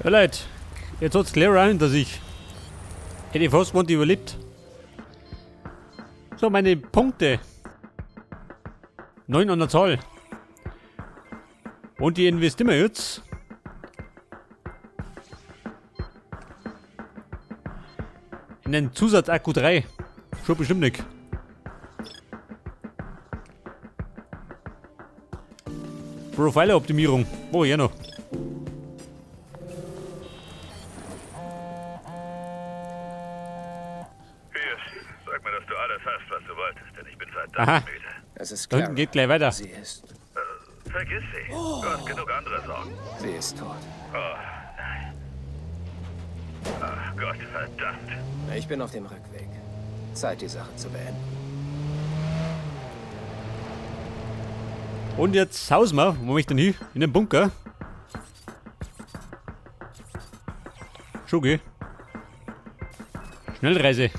Ja, Leute, jetzt hat's Clara hinter sich. Hätte ich fast gewohnt, überlebt. So, meine Punkte. 9 an der Zahl. Und die investieren wir jetzt. In den Zusatzakku 3. Schon bestimmt nicht. Profiler-Optimierung. Oh, ja noch. Hier, sag mir, dass du alles hast, was du wolltest, denn ich bin verdammt Aha. müde. Es ist Da Clara. hinten geht gleich weiter. Sie ist. Vergiss sie. Du hast genug andere Sorgen. Sie ist tot. Oh, nein. Ach Gott, verdammt. Ich bin auf dem Rückweg. Zeit, die Sache zu beenden. Und jetzt hausen wir. Wo möchte ich denn hin? In den Bunker. Schon, Schnellreise.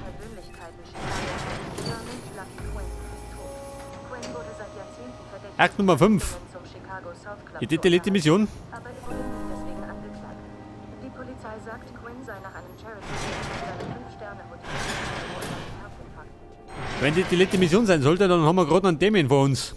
Persönlichkeiten Chicago. Jeremy Lucky Quinn ist tot. Quinn wurde seit Jahrzehnten verdächtigt, Akt Nummer 5. zum Chicago South Club Die zu dritte letzte Mission. Aber er wurde nicht deswegen angeklagt. Die Polizei sagt, Quinn sei nach einem Charity in seinem 5-Sterne-Hotel einen Herzinfarkt. Wenn das die letzte Mission sein sollte, dann haben wir gerade noch einen Damien vor uns.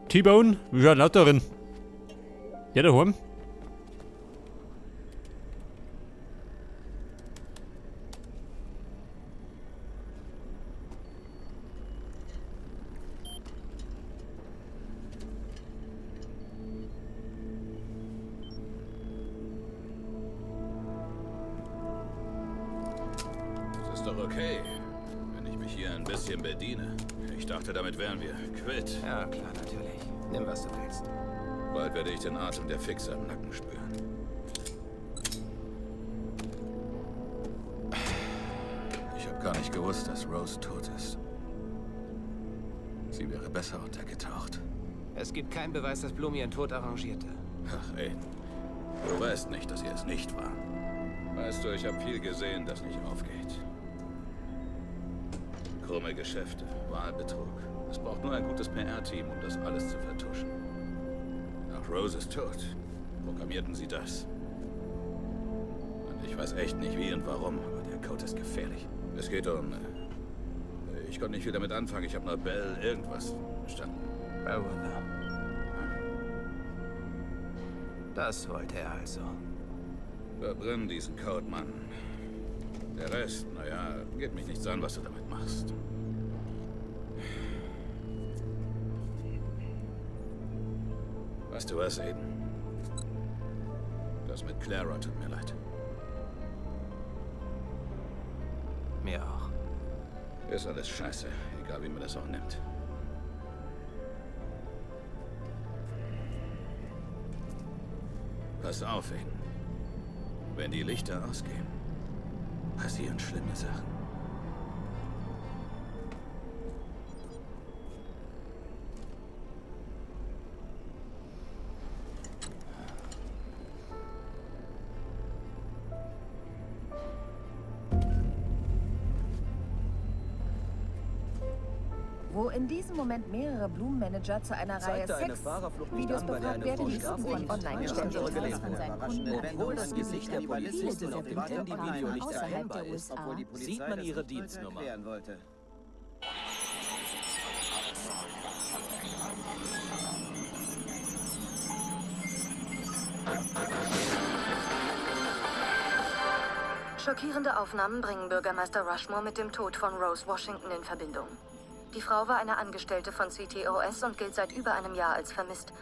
T-Bone, wie schaut denn aus darin? Ja, daheim. Es ist doch okay, wenn ich mich hier ein bisschen bediene. Ich dachte, damit wären wir quitt. Ja, klar, natürlich. Nimm, was du willst. Bald werde ich den Atem der Fixer im Nacken spüren. Ich habe gar nicht gewusst, dass Rose tot ist. Sie wäre besser untergetaucht. Es gibt keinen Beweis, dass Bloom ihren Tod arrangierte. Ach, ey. Du weißt nicht, dass ihr es nicht war. Weißt du, ich habe viel gesehen, das nicht aufgeht. Krumme Geschäfte, Wahlbetrug. Es braucht nur ein gutes PR-Team, um das alles zu vertuschen. Nach Roses Tod programmierten sie das. Und ich weiß echt nicht wie und warum, aber der Code ist gefährlich. Es geht um... Ich konnte nicht viel damit anfangen. Ich habe nur Bell irgendwas verstanden. Bellwether. Das wollte er also. Verbrenn diesen Code, Mann. Der Rest, naja, geht mich nichts an, was du damit machst. Weißt du was, Aiden? Das mit Clara tut mir leid. Mir auch. Ist alles scheiße, egal wie man das auch nimmt. Pass auf, Aiden. Wenn die Lichter ausgehen, passieren schlimme Sachen. Wo in diesem Moment mehrere Blumenmanager zu einer Reihe Zeigte eine Fahrerflucht nicht Sex-Videos an, bei der befragt eine werden, Frau die von Strafrecht online ja, gestellt andere Details Gelegenheit. von seinen Kunden Obwohl das Gesicht der Polizistin auf dem Handyvideo nicht außerhalb erkennbar der ist, USA. sieht man ihre Dienstnummer. Schockierende Aufnahmen bringen Bürgermeister Rushmore mit dem Tod von Rose Washington in Verbindung. Die Frau war eine Angestellte von CTOS und gilt seit über einem Jahr als vermisst.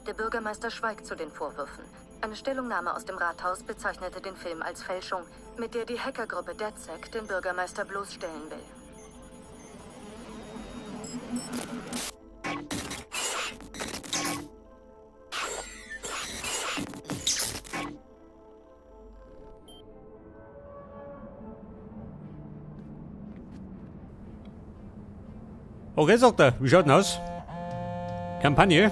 Der Bürgermeister schweigt zu den Vorwürfen. Eine Stellungnahme aus dem Rathaus bezeichnete den Film als Fälschung, mit der die Hackergruppe DedSec den Bürgermeister bloßstellen will. Okay, sagt er. Wie schaut denn aus? Kampagne?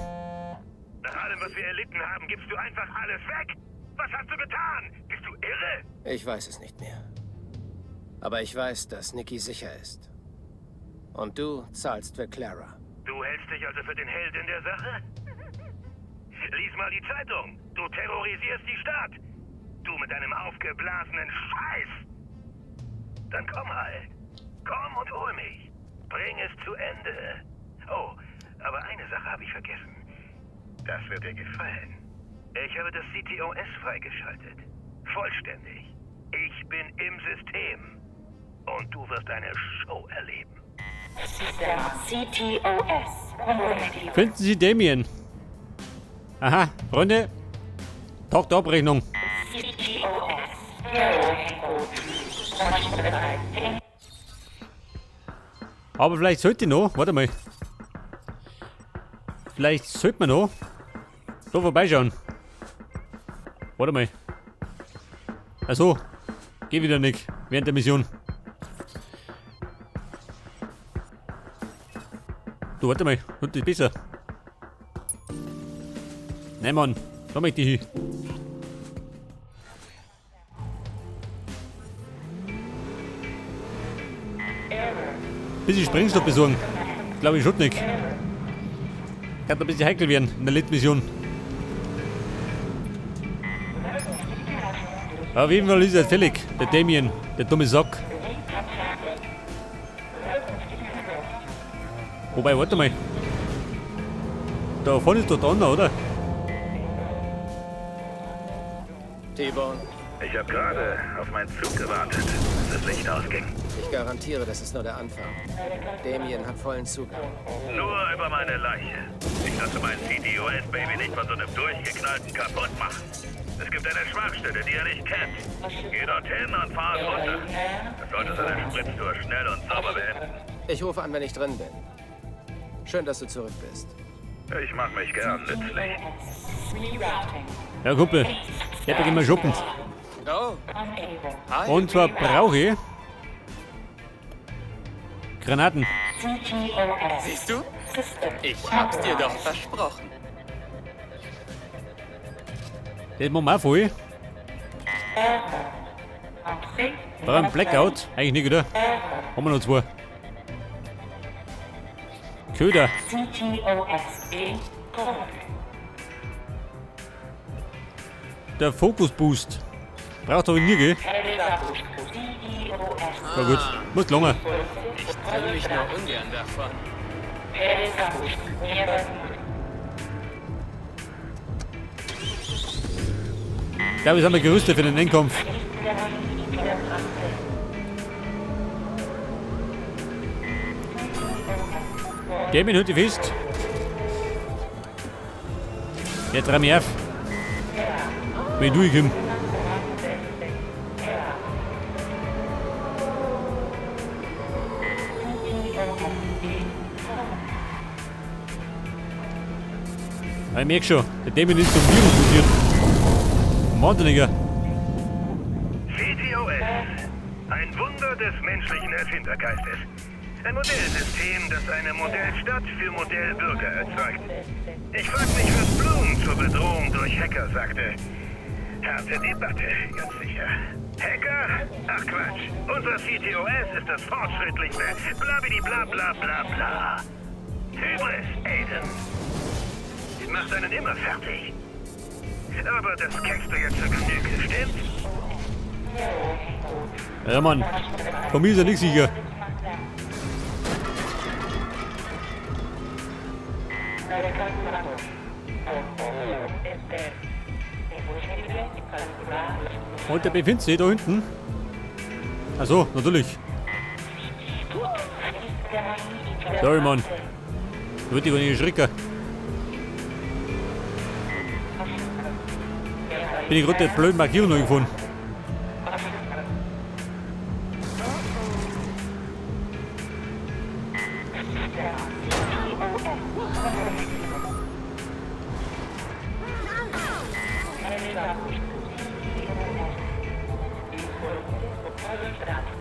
Nach allem, was wir erlitten haben, haben, gibst du einfach alles weg? Was hast du getan? Bist du irre? Ich weiß es nicht mehr. Aber ich weiß, dass Nikki sicher ist. Und du zahlst für Clara. Du hältst dich also für den Helden der Sache? Lies mal die Zeitung. Du terrorisierst die Stadt. Du mit deinem aufgeblasenen Scheiß. Dann komm halt. Komm und hol mich. Bring es zu Ende. Oh, aber eine Sache habe ich vergessen. Das wird dir gefallen. Ich habe das CTOS freigeschaltet. Vollständig. Ich bin im System. Und du wirst eine Show erleben. CTOS. Finden Sie Damien. Aha, Freunde. Tag der Abrechnung. Aber vielleicht sollte ich noch, warte mal. Vielleicht sollte man noch da vorbeischauen. Warte mal. Achso, geh wieder nicht während der Mission. Du, warte mal, und ist besser. Nein, Mann, da möchte ich hin. Bisschen Sprengstoff besorgen. Glaube ich schon nicht. Kann ein bisschen heikel werden in der letzten Mission. Aber auf jeden Fall ist er fällig. Der Damien, der dumme Sack. Wobei, warte mal. Da vorne ist doch der andere, oder? T-Bone. Ich habe gerade auf meinen Zug gewartet, als das Licht ausging. Ich garantiere, das ist nur der Anfang. Damien hat vollen Zugang. Nur über meine Leiche. Ich lasse mein CTOS-Baby nicht von so einem durchgeknallten kaputt machen. Es gibt eine Schwachstelle, die er nicht kennt. Geh dorthin und fahr es runter. Das sollte seine Spritztour schnell und sauber beenden. Ich rufe an, wenn ich drin bin. Schön, dass du zurück bist. Ich mach mich gern nützlich. Ja, Kumpel. Ich hab immer shoppen. Oh. Und zwar brauche ich Granaten. Siehst du? Ich hab's dir doch versprochen. Das machen wir auch voll. Brauchen einen Blackout? Eigentlich nicht, oder? Haben wir noch zwei. Köder. Der Focus Boost. Braucht aber nie, gell? Na gut, muss lange. Ich trenne mich nur ungern davon. Ich glaube, jetzt haben wir gerüstet für den Endkampf. Damien, halt dich fest. Ja, trau mich auf. Wenn ich durchkomme. Ich merk schon, der Damien ist zum Virus mutiert. Wahnsinniger. CTOS. Ein Wunder des menschlichen Erfindergeistes. Ein Modellsystem, das eine Modellstadt für Modellbürger erzeugt. Ich frag mich, was Blume zur Bedrohung durch Hacker sagte. Harte Debatte, ganz sicher. Hacker? Ach Quatsch. Unser CTOS ist das fortschrittlichste. Blabidi bla bla bla bla. Hybris, Aiden. Macht einen immer fertig. Aber das kennst du ja zur Genüge, stimmt? Ja, Mann. Von mir ist er nicht sicher. Und der befindet sich da hinten. Ach so, natürlich. Sorry, Mann. Da wird ich gar nicht erschrecken. Bin ich gerade der blöden Markierung noch gefunden.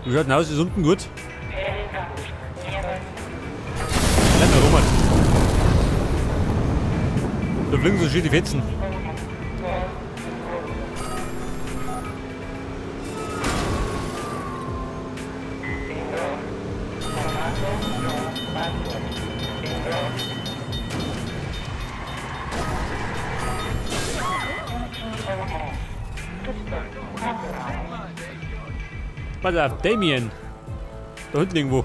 Wie schaut denn aus? Ist unten gut? Bleib mal rum, Mann. Da fliegen so schön die Fetzen. Pass auf, Damien. Da hinten irgendwo.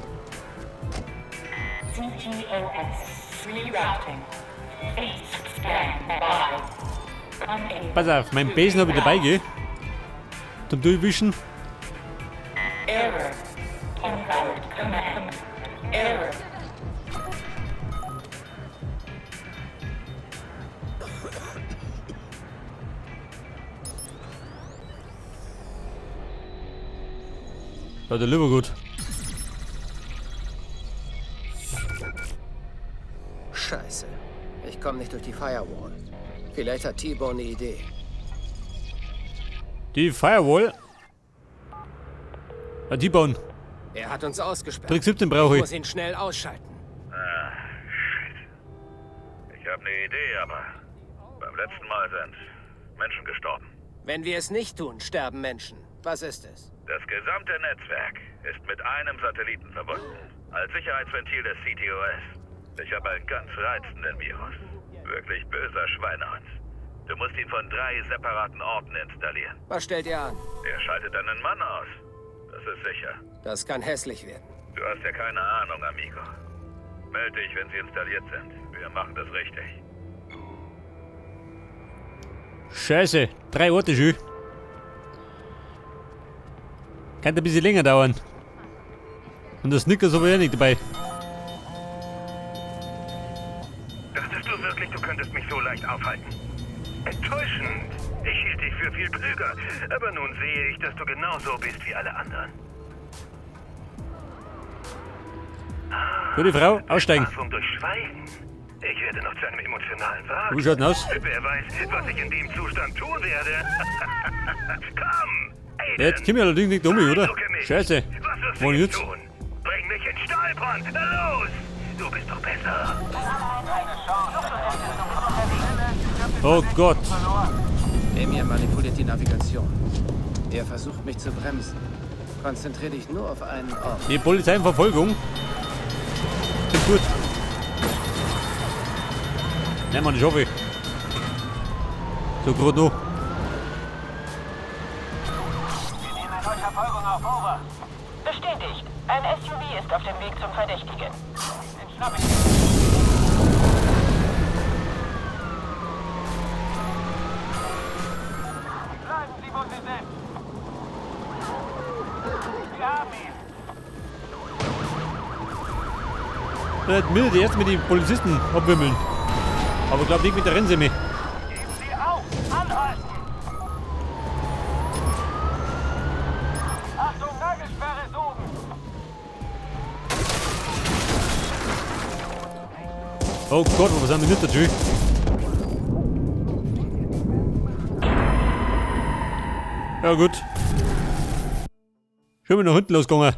Pass auf, mein Besen habe ich dabei, gell? Zum Durchwischen. Ja, der lieber gut. Scheiße. Ich komme nicht durch die Firewall. Vielleicht hat T-Bone eine Idee. Die Firewall? Ja, T-Bone. Er hat uns ausgesperrt. Trick 17 brauche Ich ich. muss ihn schnell ausschalten. Ah, shit. Ich habe eine Idee, aber beim letzten Mal sind Menschen gestorben. Wenn wir es nicht tun, sterben Menschen. Was ist es? Das gesamte Netzwerk ist mit einem Satelliten verbunden. Als Sicherheitsventil des CTOS. Ich habe einen ganz reizenden Virus. Wirklich böser Schweinehund. Du musst ihn von 3 separaten Orten installieren. Was stellt ihr an? Er schaltet einen Mann aus. Das ist sicher. Das kann hässlich werden. Du hast ja keine Ahnung, Amigo. Meld dich, wenn sie installiert sind. Wir machen das richtig. Scheiße, 3 Orte schon. Könnte ein bisschen länger dauern. Und das Snickers habe ich ja nicht dabei. Dachtest du wirklich, du könntest mich so leicht aufhalten? Enttäuschend. Ich hielt dich für viel klüger. Aber nun sehe ich, dass du genauso bist wie alle anderen. Gute Frau, aussteigen. Bestrafung durch Schweigen. Ich werde noch zu einem emotionalen Wrack. Wie schaut denn aus? Wer weiß, was ich in dem Zustand tun werde. Komm! Aiden! Jetzt komm ich allerdings nicht um mich, oder? Beeindrucke mich. Scheiße. Was wirst du Wo jetzt jetzt? tun? Bring mich in Stolpern! Na los! Du bist doch besser. Oh Gott. Damien manipuliert die Navigation. Er versucht mich zu bremsen. Konzentrier dich nur auf einen Ort. Die Polizei in Verfolgung. Klingt gut. Nein, Mann, ich hoffe. So grad noch. Wir nehmen erneut Verfolgung auf, over. Bestätigt. Ein SUV ist auf dem Weg zum Verdächtigen. Den schnapp ich. Bleiben Sie, wo Sie sind. Wir haben ihn. Das will die jetzt mit den Polizisten abwimmeln. Aber ich glaub nicht mit der Rennsemme. Geben Sie auf! Anhalten! Achtung, Nagelsperre ist oben! Oh Gott, was haben wir nicht dazu? Ja gut. Schon wieder nach hinten losgegangen.